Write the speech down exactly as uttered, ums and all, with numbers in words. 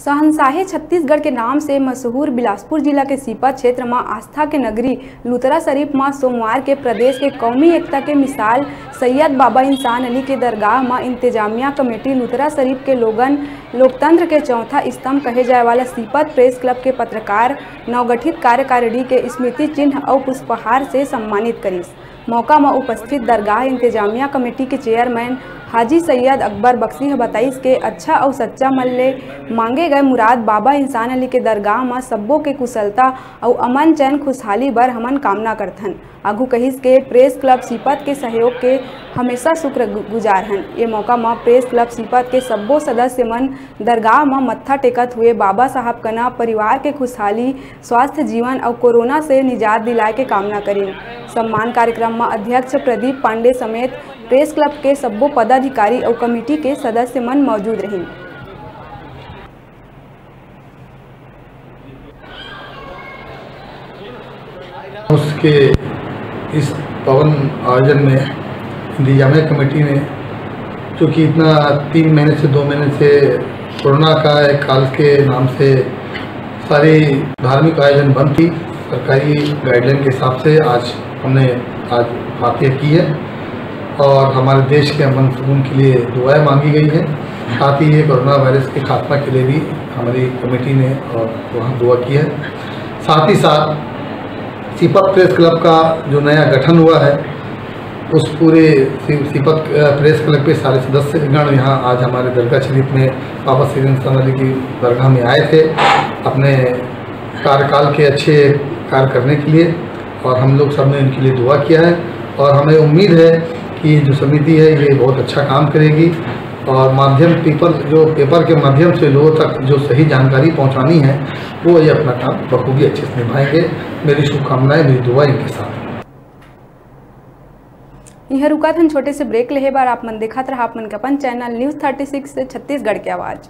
शहंशाहे छत्तीसगढ़ के नाम से मशहूर बिलासपुर जिला के सीपत क्षेत्र म आस्था के नगरी लुतरा शरीफ म सोमवार के प्रदेश के कौमी एकता के मिसाल सैयद बाबा इंसान अली के दरगाह म इंतजामिया कमेटी लुतरा शरीफ के लोगन लोकतंत्र के चौथा स्तंभ कहे जाए वाला सीपत प्रेस क्लब के पत्रकार नवगठित कार्यकारिणी के स्मृति चिन्ह अउ पुष्पहार से सम्मानित करिस। मौका म उपस्थित दरगाह इंतजामिया कमेटी के चेयरमैन हाजी सैयद अकबर बख्शी ह बताइस के अच्छा अउ सच्चा मन ले मांगे गए मुराद बाबा इंसान अली के दरगाह म सब्बो के कुशलता अउ अमन चैन खुशहाली बर हमन कामना करथन। आगू कहिस के प्रेस क्लब सीपत के सहयोग के हमेशा शुक्र गु-, गुजार हन। ये मौका म प्रेस क्लब सीपत के सब्बो सदस्य मन दरगाह म मत्था टेकत हुए बाबा साहब कना परिवार के खुशहाली, स्वास्थ्य जीवन अउ कोरोना से निजात दिलाए के कामना करिन। सम्मान कार्यक्रम म अध्यक्ष प्रदीप पांडे समेत प्रेस क्लब के सब्बो पदाधिकारी अउ कमेटी के सदस्य मन मौजूद रहिन। उसके इस पावन आयोजन में इंतजामिया कमेटी ने, चूँकि इतना तीन महीने से, दो महीने से कोरोना का एक काल के नाम से सारे धार्मिक आयोजन बंद थी, सरकारी गाइडलाइन के हिसाब से आज हमने आज बात यह की है और हमारे देश के अमन सुकून के लिए दुआएं मांगी गई है। साथ ही ये कोरोना वायरस के खात्मा के लिए भी हमारी कमेटी ने और वहाँ दुआ की है। साथ ही साथ सीपत प्रेस क्लब का जो नया गठन हुआ है, उस पूरे सी-, सीपत, अ, प्रेस क्लब के सारे सदस्यगण यहाँ आज हमारे दरगाह शरीफ में बाबा सैयद इंसान अली की दरगाह में आए थे अपने कार्यकाल के अच्छे कार्य करने के लिए, और हम लोग सब ने इनके लिए दुआ किया है और हमें उम्मीद है कि ये जो समिति है, ये बहुत अच्छा काम करेगी और माध्यम पेपर, जो पेपर के माध्यम से लोगों तक जो सही जानकारी पहुंचानी है, वो ये अपना काम बखूबी अच्छे से निभाएंगे। मेरी शुभकामनाएं, मेरी दुआ इनके साथ। इहाँ रुकत हन छोटे से ब्रेक लेहे बर। आप मन देखत रहा आप मन के अपन channel news thirty six Chhattisgarh के आवाज़।